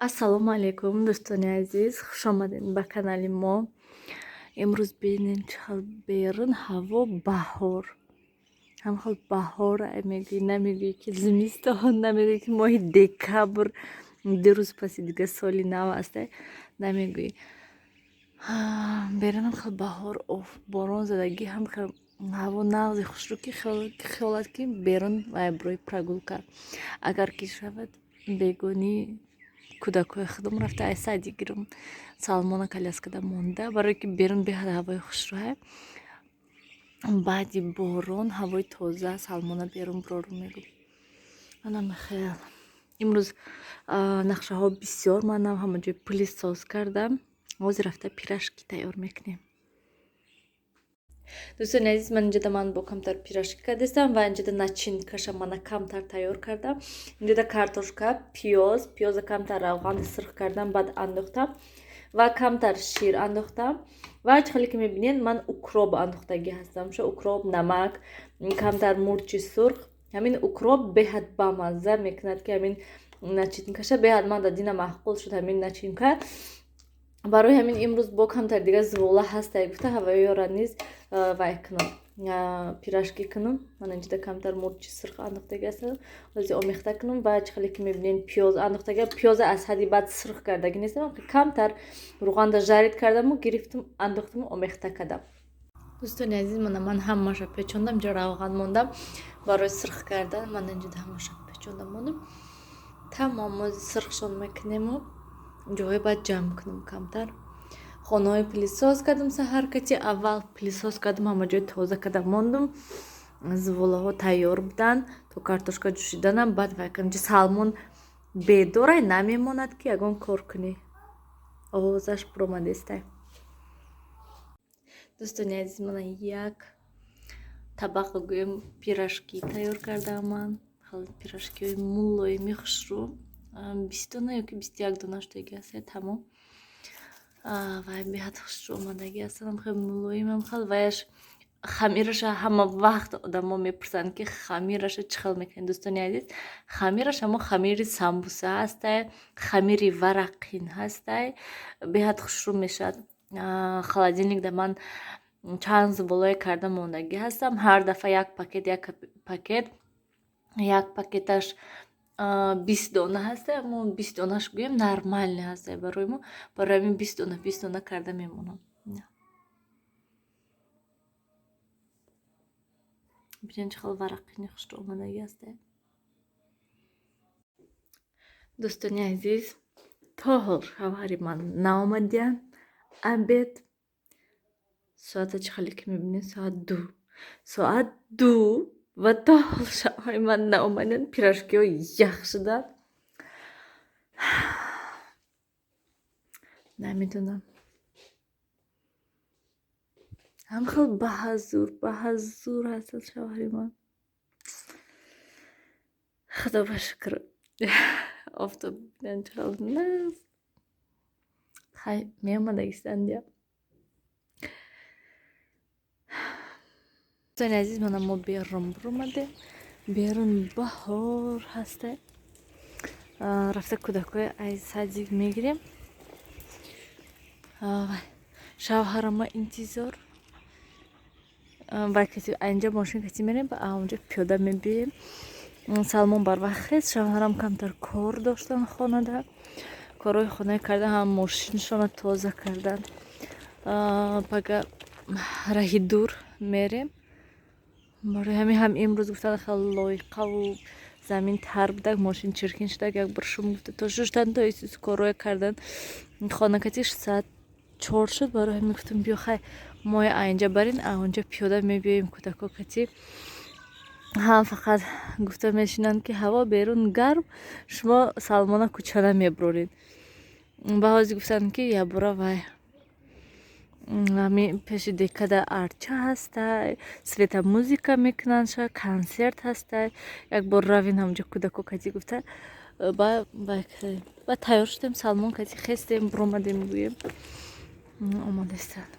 Ассалому алайкум, дӯстони азиз, хушомадед ба канали мо. Имрӯз бинед, чӣ хел берун ҳаво баҳор. Ҳам хел баҳор мегӯӣ, намегӯӣ, ки зимистон, намегӯӣ, ки моҳи декабр, 2 рӯз паси дига соли нав аст, намегӯӣ. Берунам хел баҳор, борон задагӣ, ҳам хел ҳаво нағзи хушрӯ, ки хиёлат ки берун вай барои прогулка. Агар ки шавад, бегонӣ кӯдакҳои худам рафта ай садик гирам. Салмона коляскада монда, барое ки берун беҳад ҳавои хушрӯҳай. Баъди борон ҳавои тоза, Салмона берун бирорум мегӯм. Анам хел. Имрӯз нақшаҳо бисёр, манам ҳама ҷой пылесос кардам. Ҳозир рафта пирожки тайёр мекунем. Дӯстони азиз, ман инҷода ман бо камтар пирожки кардастам ва инҷода начинкаша мана камтар тайёр кардам. Инҷода картошка, пиёз, пиёза камтар равғани сирх кардам, баъд андохтам ва камтар шир андохтам. Ва чӣ хеле ки мебинед, ман укроп андохтагӣ ҳастам. Ша укроп, намак, камтар мурчи сурх. Ҳамин укроп беҳад бамазза мекунад, ки ҳамин начинкаша беҳад ман дар дина маъқул шуд ҳамин начинка. Барои ҳамин имрӯз бо камтар дига зувола ҳастай гуфта, ҳавоёра низ вай кунам, пирожки кунам. Ман инҷода камтар мурчи сурх андохтагӣ ҳастам, ҳозир омехта кунам. Ва чӣ хеле ки мебинед, пиёз андохтагӣ, пиёза аз ҳадди баъд сурх кардагӣ нестам, камтар рӯғанда жарить кардаму гирифтам, андохтаму омехта кардам. Дӯстони азиз, мана ман ҳамаша печондам, инҷо равған мондам барои сурх кардан. Ман инҷода ҳамаша печондам, мондам, тамом. Ҳозир сурхшон мекунему ҷоҳое баъд ҷамъ кунам камтар. Хонаҳои пылесос кардам саҳар кати, аввал пылесос кардам, ҳама ҷой тоза кардам, мондум. Зуволаҳо тайёр буданд, то картошка ҷӯшиданам баъд вай кардам. Инҷа Салмон бедорай, намемонад, ки ягон кор кунӣ. Овозаш буромадестай. Дӯстони азиз, мана як табақ гӯем пирожки тайёр кардаам ман. Хел пирожкиҳои мулоими хушрӯ. 20 дона ё ки 21 дона шудагӣ аст, тамом. Вай беҳад хушрӯ омадагӣ ҳастанд, хеле мулоимам хел. Ваяш хамираша ҳама вақт одамо мепурсанд, ки хамираша чӣ хел мекунед. Дӯстони азиз, хамираш ҳамо хамири самбуса ҳастай, хамири варақин ҳастай, беҳад хушрӯ мешавад. Холодильникда ман чанд зуволое карда мондагӣ ҳастам. Ҳар дафъа як пакет, як пакет, як пакеташ 20 дона ҳастай, аммо 20 донаш гӯем нормальный ҳастай барои мо. Барои ҳамин 20 дона, 20 дона карда мемонам. Бинед, чӣ хел варақини хушрӯ омадагӣ ҳастай. Дӯстони азиз, то ҳол шавҳари ман наомадиянд. Обед соата чӣ хеле ки мебинед, соат 2, соат 2 ва то ҳол шавҳари ман наомадиянд. Пирожкиҳо ях шуданд. Намедонам, ҳам хел баҳазур баҳазур ҳастанд шавҳари ман. Худо ба шукр, офтоб бинед, чӣ хел нағз. Хай, меомадагистанд я. Дӯстони азиз, мана мо берун биромадем. Берун баҳор ҳастай. Рафта кӯдакҳои ай садик мегирем. Шавҳарама интизор. Вай каси инҷа мошин кати мерем, ба онҷо пиёда мебием. Салмон барвақт хест, шавҳарам камтар кор доштан хонада. Корҳои хона кардан, ҳам мошиншона тоза кардан. Пага раҳи дур мерем. Барои ҳамин ҳам имрӯз гуфтан, хеле лоиқаву замин тар будак, мошин чиркин шудак, як бор шум гуфта то шуштан, то исус корҳое кардан. Хона кати соат 4 шуд, барои ҳамин гуфтам, биё хай, мои айнҷа барин, онҷа пиёда мебиёем кӯдако кати. Ҳам фақат гуфта мешинанд, ки ҳаво берун гарм, шумо Салмона кӯча намебуроред. Ба ҳозир гуфтанд, ки ябора вай ҳамин пеши декада арча ҳастай, светомузыка мекунанд, ша консерт ҳастай. Як бор равин ҳамҷо кӯдако кати гуфта, ба тайёр шудем, Салмон кати хестем, биромадем, гӯем омадастанд.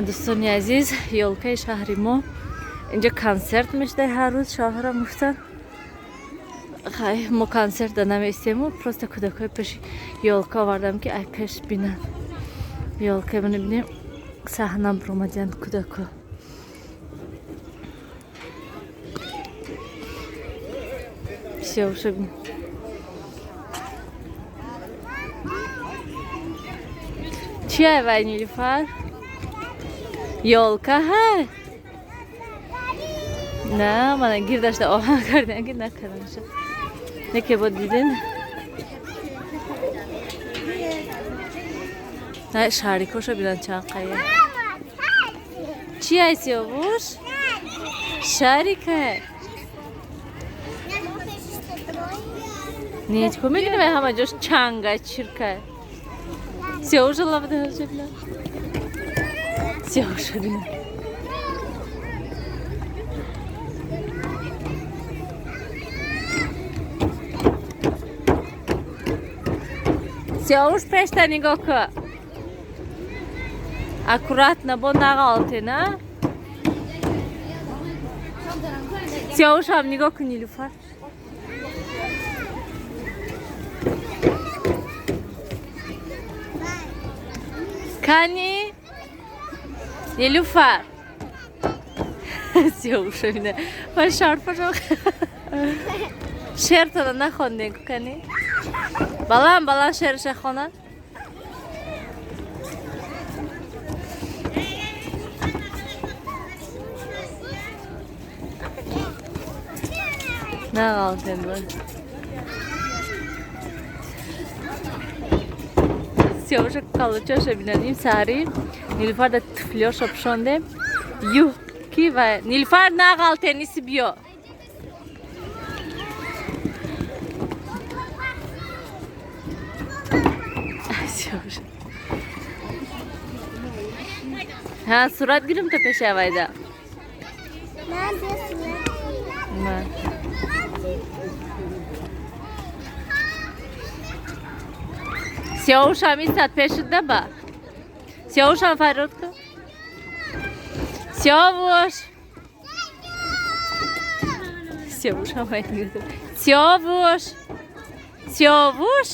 Дӯстони азиз, ёлкаи шаҳри мо Инҷа консерт мешуда ҳар рӯз, шавҳарам гуфтан. Хай, мо консерт да наместему, просто кӯдакҳои пеши ёлка овардам, ки ай пеш бинанд. Ёлка мана бинем, саҳна биромадиянд кӯдакҳо. Всё, бин. Чи ай вай, Нилуфар? Ёлка ҳай? На, мана гирдашда оҳанг кардем, ки накардаша. Неке бо дидин? На, шарикоша бинан чанд қая. Чи ай, Сиёвуш? Шарика. Не, чико мегирем, ҳама ҷош чанга, чирка. Сиёвуша лабадаша бинан. Сиёвуша бинан. Сиёвуш, пешта нигоҳ кун. Аккуратно, бо нағалте, на? Сиёвушам нигоҳ кун, Нилуфар. Кани? Нилуфар. Сиёвуша бина. Ва шарфашо. Шеъртона нахондем ку, кани? Баланд баланд шеърша хонад. Нағалтем бо. Сиёвуша калучоша бинад. Ин саҳари Нилуфар да туфлиёшо пӯшондем. Ю, ки ва Нилуфар, нағалтен, иси биё. Сиёвуша. Ҳа, сурат гирим та пеши авайда. На. Сиёвушам истад пешит даба. Сиёвушам фарёд кун. Сиёвуш. Сиёвушам Сиёвуш. Сиёвуш.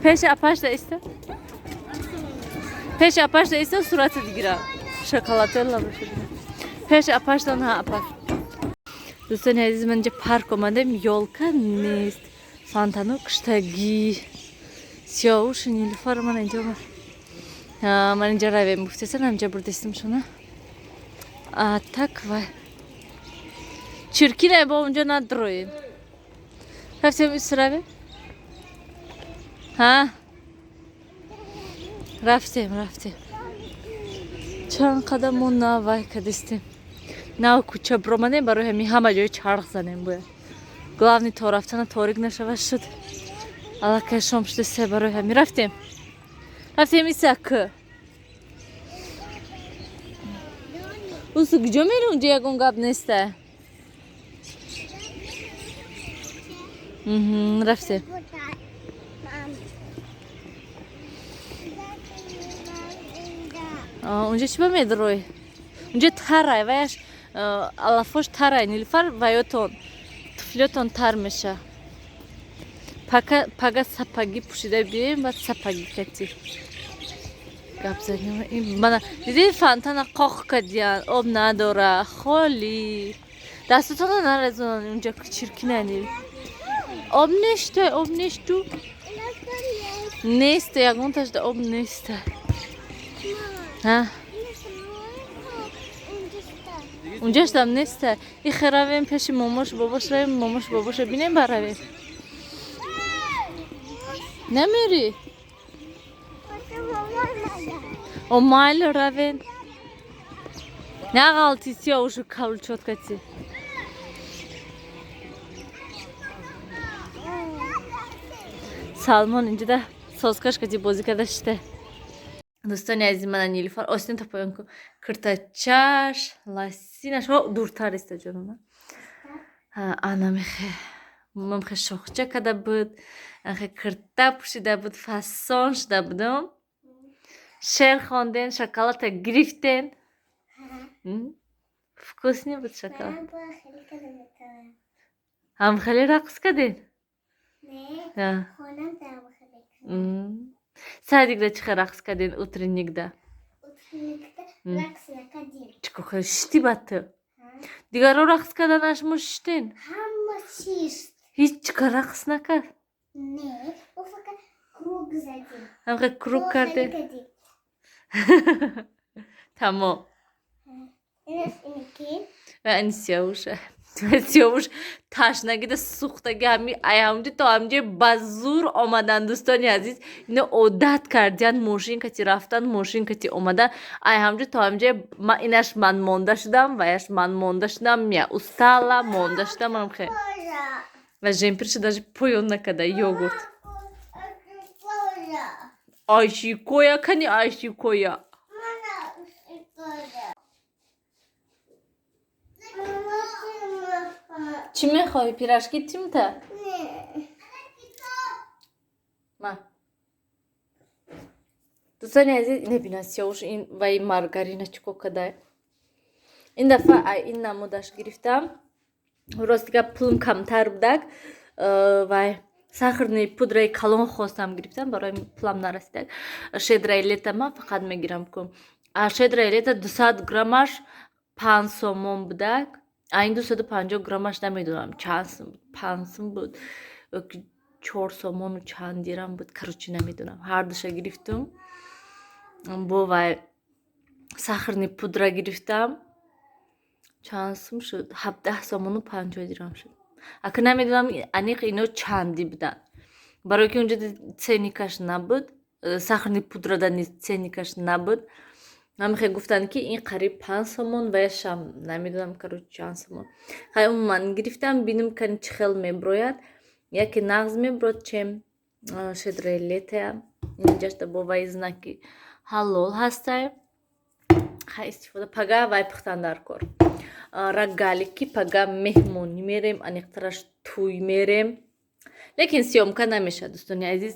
Пеши апашда иста. Пеши апашда иста, сурата дигира. Шоколадҳои лабаша. Пеши апашдан ҳа апаш. Дӯстони азиз, ман инҷа парк омадем, ёлка нест. Фонтану куштагӣ. Сиёвушу Нилуфар ман инҷа ман инҷа равем гуфтесан, инҷа бурдестим шуна. А так вай. Чиркине бо унҷо надроем. Рафтем исравем? Ҳа? Рафтем, рафтем. Чанд қадам мо навай кадистем. Нав кӯча биромадем, барои ҳамин ҳама ҷои чарх занем бояд. Главный то рафтана торик нашава шуд. Аллакай шом шуда се, барои ҳамин рафтем. Рафтем исак. Усу куҷо мери, унҷа ягон гап неста. Рафтем. Унҷа чӣ ба медрой? Унҷа тарай, ваяш алафош тарай, Нилуфар, ваётон туфлиётон тар меша. Пага сапогӣ пӯшида биёем, баъд сапогӣ кати гап занем. Мана диди, фонтана қоқ кардиян, об надора, холӣ. Дастотонро нарезонан унҷа, чиркинани. Об нешта, об нешту. Нест, ягонташда об неста. Ҳа? Унҷаштам неста. Ихе равем пеши момош бобош, равем момош бобоша бинем, баравем. Намери? О, майли, равем. Нағалти, Сиёвушу калучот кати. Салмон инҷода созкаш кати бозӣ карда шита. Дӯстони азиз, мана Нилуфар остин та поён ку. Киртачаш, ласинаш, ҳо дуртар иста ҷонума. Ана мехе мамхе шохча када буд, анхе кирта пӯшида буд, фасон шуда будум. Шеър хонден, шоколада гирифтен. Вкусный буд шоколад. Ҳам хеле рақс кардед? Не. Садикда чӣ хел рақс карден, утренникда? Рақс накардем. Чӣ хел шишти бад ту? Дигарро рақс карданаш мо шиштен? Ҳама шишт. Ҳеҷ ка рақс накард? Не, мо фақат круг задем. Ҳамхел круг кардем. Тамом. Инаш иники. Ин Сиёвуша, Сиёвуш ташнагида сӯхтаги, ҳами ай ҳамҷо то ҳамҷо ба зур омадан. Дӯстони азиз, ино одат кардиян мошин кати рафтан, мошин кати омадан. Ай ҳамҷо то ҳамҷо инаш ман монда шудам, ваяш ман монда шудам, я устала, монда шудам. Амхе ва жемпирша даже поён накарда. Йогурт айшикоя кани, айшикоя. Чӣ мехоҳӣ? Пирожки тимта ма. Дӯстони азиз, ина бина, Сиёвуш ин ваи маргарина чӣ кор карда. Ин дафъа ай ин намудаш гирифтам. Рости гап, пулм камтар будак, вай сахарный пудраи калон хостам, гирифтам, барои пулам нарасидак. «Щедрое лето» ман фақат мегирам ку. А «Щедрое лето» 200 граммаш 5 сомон будак, а ин 250 граммаш намедонам чанд сум буд, 5 сум буд ёки 4 сомону чанд дирам буд. Короче, намедонам, ҳардуша гирифтум. Бо вай сахарный пудра гирифтам, чанд сум шуд? 17 сомону 50 дирам шуд. Ака намедонам аниқ ино чандӣ буданд, барое ки унҷо ценникаш набуд, сахарный пудрада низ ценникаш набуд. Ҳамихе гуфтанд, ки ин қариб 5 сомон, ваяшам намедонам, короче, чанд сомон. Хай, умуман гирифтам, бинем кани чӣ хел меброяд. Яке нағз меброд, чем «Щедрое лето». Инҷашта бо вай знаки ҳалол ҳастай. Хай, истифода. Пага вай пухтан дар кор, рогалики. Пага меҳмонӣ мерем, аниқтараш, тӯй мерем, лекин съёмка намешавад, дӯстони азиз.